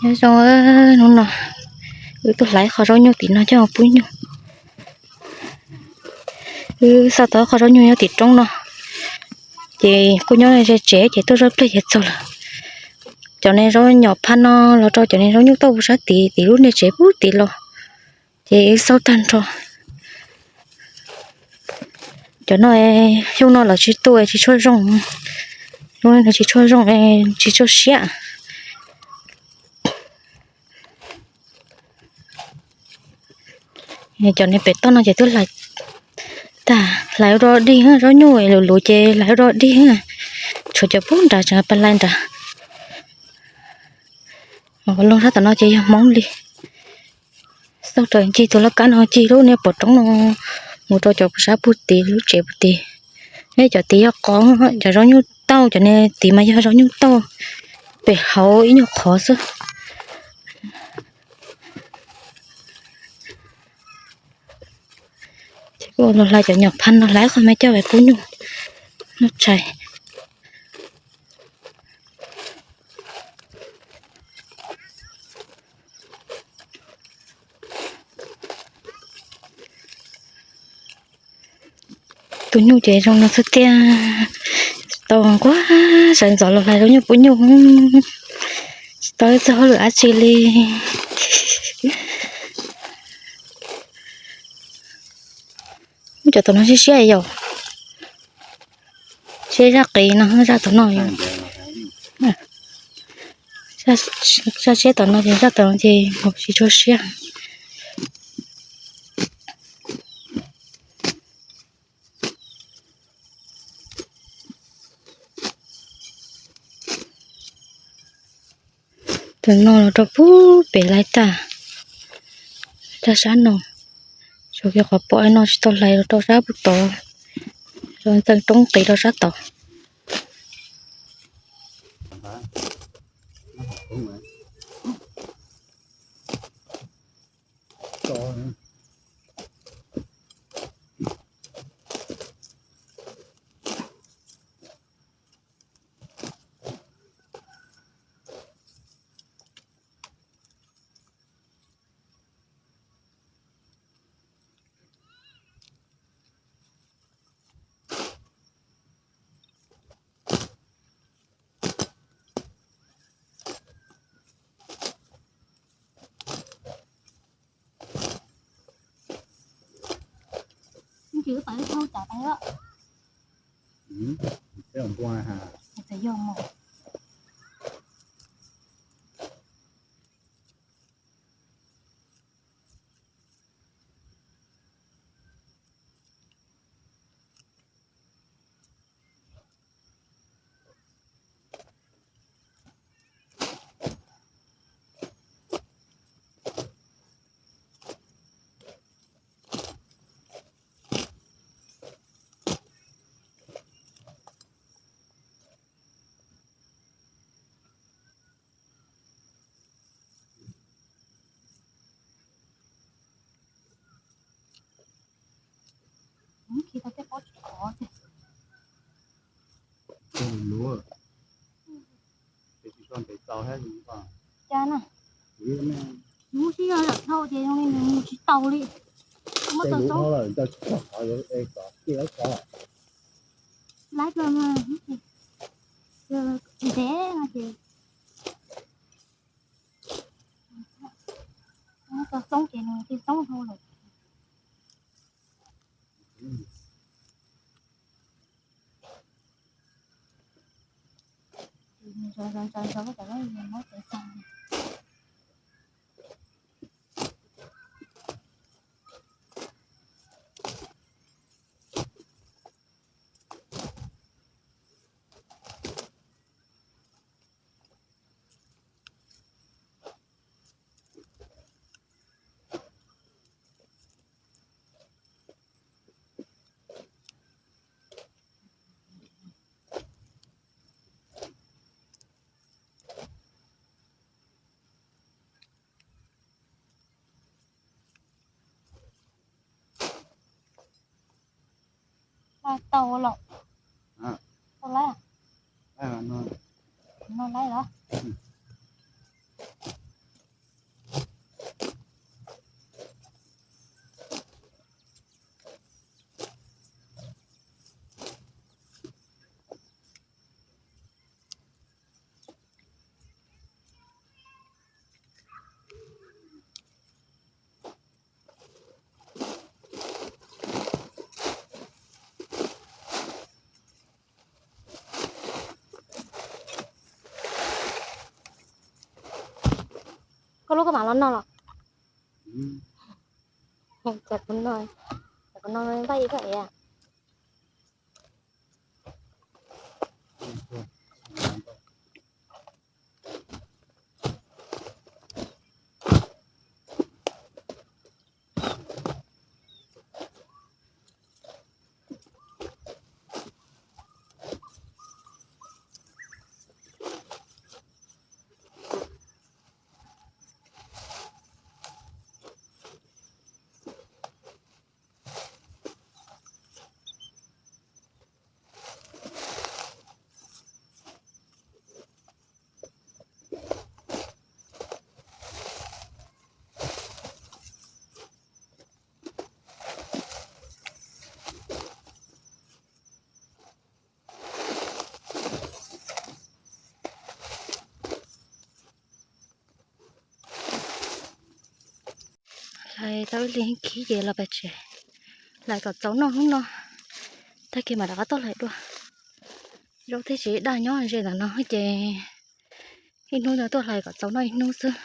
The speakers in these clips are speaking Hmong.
Nyob zoo, hnub no wb tuaj hlais qhov zaub nyuj tim no coj pub nyuj. Wb xauj tau qhov zaub nyuj nyob tim roob no, ces kuj nyob ze tsev ces tuaj zoj pliag ces txog lawm. Cov niag zaub nyom phaj no los rau cov niag zaub nyuj tauj puag sab tid, tim lub niag tsev puag tid los, ces wb xauj tag nrho. Cov no xyoo no lawv tsis tu tsis tshua zoo, tsis tshua zoo, tsis tshua siab. Cov niag pem toj no ces twb hlais tag, hlais ua dog dig, zaub nyuj luv luv ces hlais ua dog dig, tshuav cov puag nrad tseem pab lais nrad. Mas loo sab tom no ces yog Hmoob li. Xauj raws ncig tus laj kab no ncig lub niag pom roob no mus rau cov sab puag tid lub tsev puag tid. Neb cov tid yog qov, cov zaub nyuj tauj, cov niag tid mas yog zaub nyuj tauj, pem hauv ib nyuag qhov xwb. Ces kuj los hlais cov nyom phaj no, hlais qhov me coj pub nyuj noj tshais. Tus nyuj ces zoo no xwb tiag. Tsis tau nquag sawv ntxov los hlais zaub nyuj pub nyuj, tsis tau ib txoj hauj lwm dab tsi li. Muab cov tom no siab siab yom. Siab zaj qis no, zaj tom no yom. Zaj siab tom no ces zaj tom no ces tsis tshua siab. Tus no los rau puag pem lawm tag, rau sab no, tsuas yog qhov pom no tsis tau hlais los rau sab puag tod, rau ntxeev roob qis rau sab tod. Cas na, muab sib zog zam dhau ces zoo li nws mus tsis taus li. Muab tau txoob, laib dua mas ntev no ces muab tau txoob ces nws tig txoob dhau lawm. Tau los, tau laib, no laib los. Koj lub koj mam los noj los? Cas kuv no, cas kuv no npaj ib koj ev. Hlais tau ib hlis khib ces los pem tsev, hlais kom txaus noj hnub no, tag kis mam rov qab tuaj hlais dua. Zaub thiab tsev daj nyob ze ntawm no ces ib hnub no tuaj hlais kom txaus noj ib hnub xwb.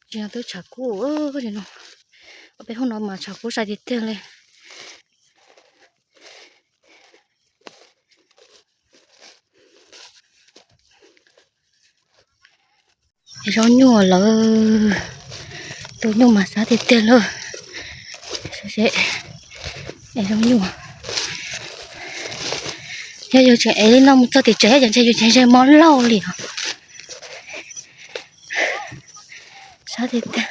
Tsis yog twb tshav kub, peb hnub no mas tshav kub sai tiag tiag li. Es zaub nyuj lawm, tus nyuj mas sab tiag tiag lawm. Es zaub nyuj, yog yus tseem ev li no mus txog tim tsev ces ntshe yus tseem ze mov laug li os. Sab tiag tiag.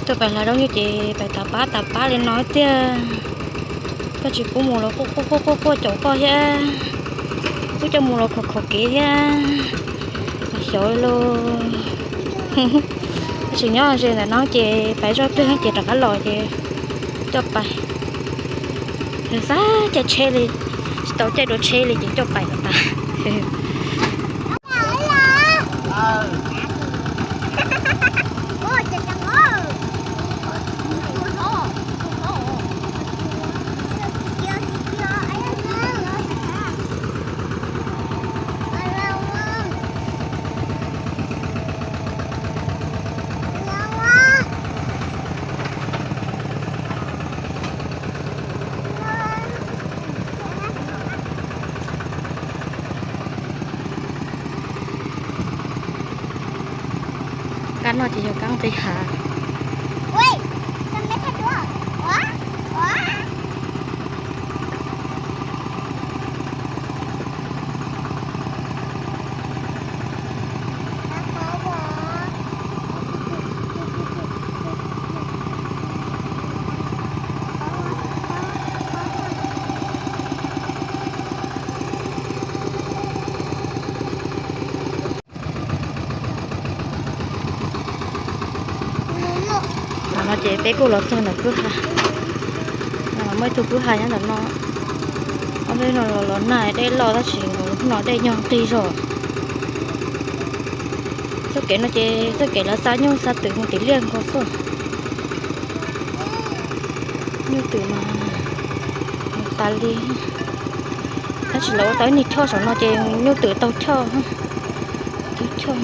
Tuaj pais hlais zaub nyuj ces pais tas pab tas pab li no tiag. Koj tsis pub mus los quaj quaj quaj quaj caum koj thiab, pub coj mus los khov khov kev thiab. Xyov lauj. Tab sis nyob ze ntawm no ces pais zoj twg ces rov qab los ces coj pais. Xav caij tsheb li, tsis tau caij dua tsheb li ces coj pais kom tas. Kab no ces yog kab nqis hav. Ntawm no ces peb kuj los txog ntawm kwj ha. Muaj ib tug kwj ha nyob ntawm no. Ob peb no los los nag dej loj tab sis nkawd hnub no dej nyob nqig zog. Txoj kev no ces txoj kev lawv xa nyuj xa twm mus tim liaj nkaus xwb. Nyuj twm mas mus tas li. Tab sis lawv ua tau ib niag choj saum no ces nyuj twm tau choj. Tau choj.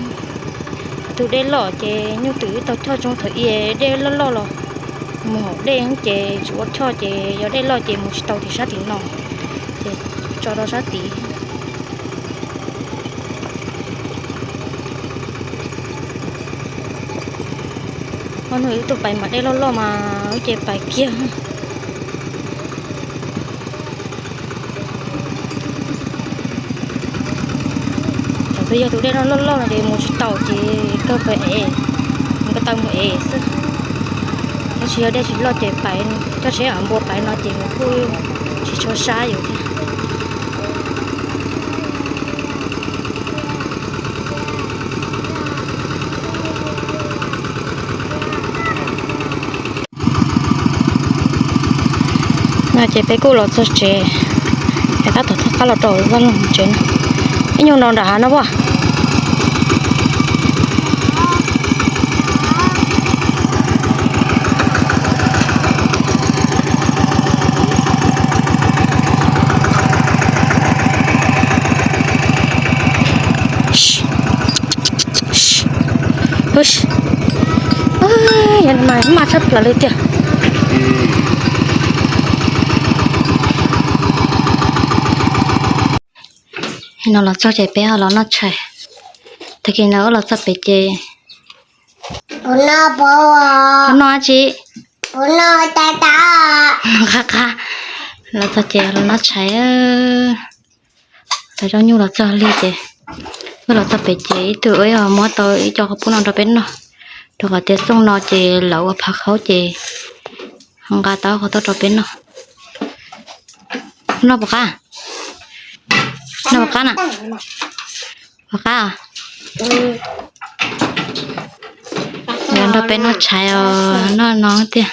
Tus dej loj ces nyuj twm wb tau choj zoo, thaum ub dej loj loj los mus hauv dej ces tsis ua choj ces yog dej loj ces mus tsis tau tim sab tim no, ces tso rau sab tid. Ob hnub wb tuaj pais mas dej loj loj mas wb ces pais kiag. Thaum twg yog tus dej loj loj no ces mus tsis tau ces kawg pais ev, mus ko taw mus ev xwb. Tab sis yog dej tsis loj ces pais coj tsheb av npua pais no ces kuj tsis tshua sab yus thiab. Ces peb kuj los txog tsev, es tab tom thov qab los rau Vaj Loog tsev no. Ib nyuag nrau nram hav no puas? Yog mas mas tshaj plaws li tiag. No los txog ces peb los noj tshais. Tag kis no wb los txog pem ces noj dab tsi? Qab qab los txog ces los noj tshais. Tau zaub nyuj los txog lig ces wb los txog pem ces ib tug wb muab tau ib co qhov pub no rau peb noj, rau qhov tias xooj no ces lawv ua phav khaub ces ho nqa tau qhov tuaj rau peb noj. Noj puas qab? Noj puas qab na? Puas qab? Nrog peb noj tshais os, noj no tiag.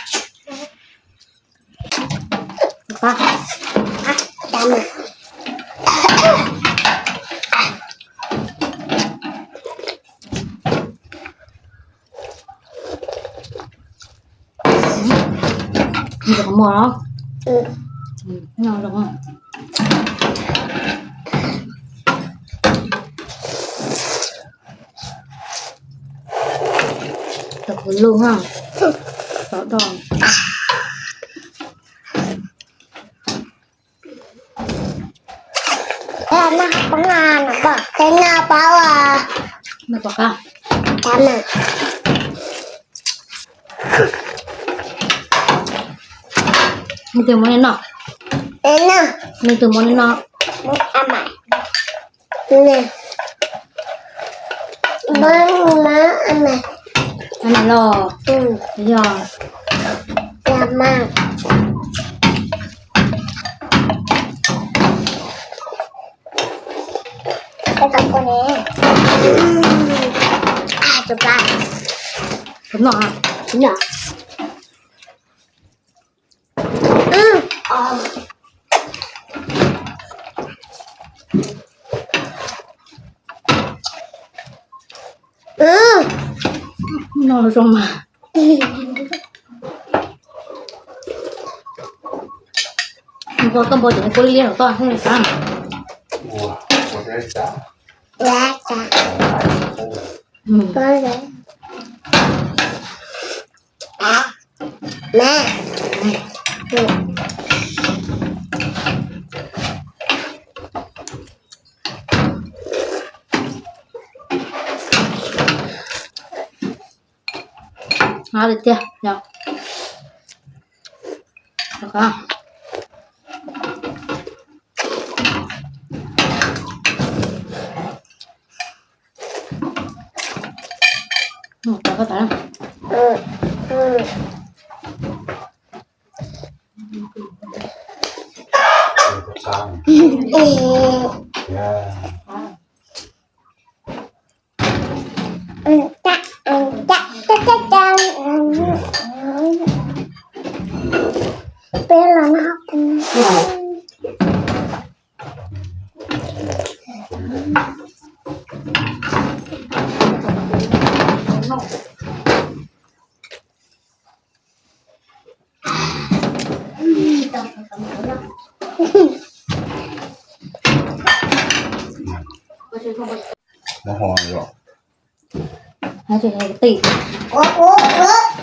Nej twg muab nej noj? Nej twg muab nej noj? Los yog No zoo mas. Npau toj npau ces kua liab los toj thiaj li qab. Tiag yog.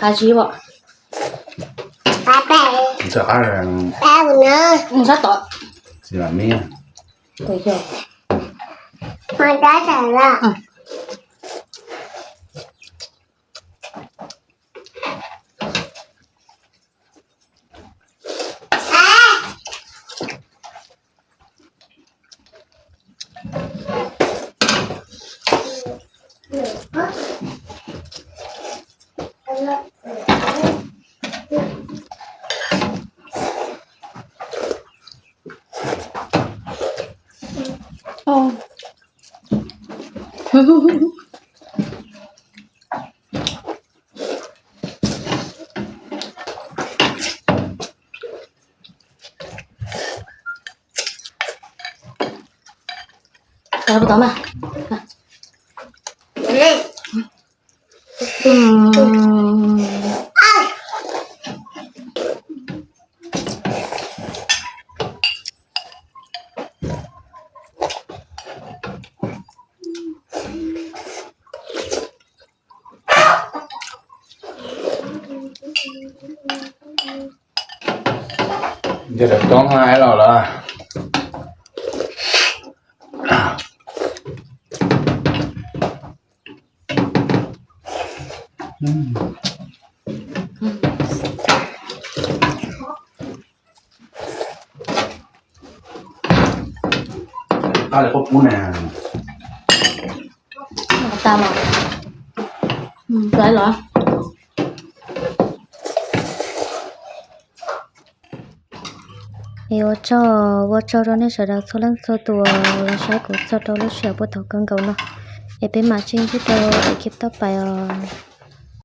Qab zib os. Sab tom. Tau mas. Nce daim toob hais los lawm. Qab li qub pub ne. Tas los. Ua tsaug, ua tsaug rau nej sawv daws txhua leej txhua tus los saib kuv txog rau lub sij hawm puag thaum kawg nkaus no. Es peb mam sib ntsib rau ib kib toj pais os.